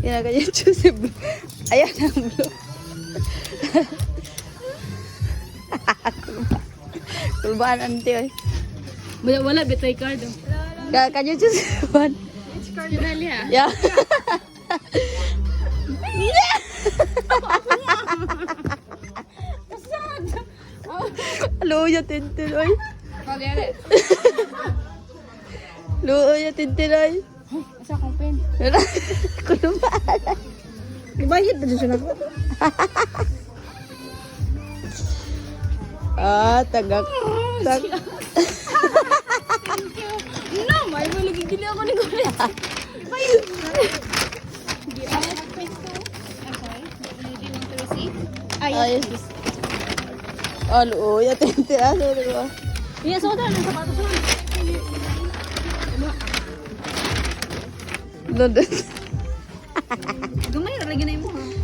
Yan, can you choose the blue? Ayan ang blue. Kulbaan. Kulbaan, auntie, oy. Wala, wala, bitay card. Oh. Can you choose one? Dali ah. Yeah. Luya tintin, oy. Pagere. Luya tintin, oy. Asa akong pen? Kulbaan. Ibayad na siya nako. Ah, tagak. Tag. No, may mo nagigili ako ni Kulit. Do you have pen too? I'm sorry. Do you want the receipt? Ah, Ay. yes, please. Ah, luya tintin. Ah, sorry ko. Yes, so na sapatos mo. London. Gamay ra lagi na imo ha.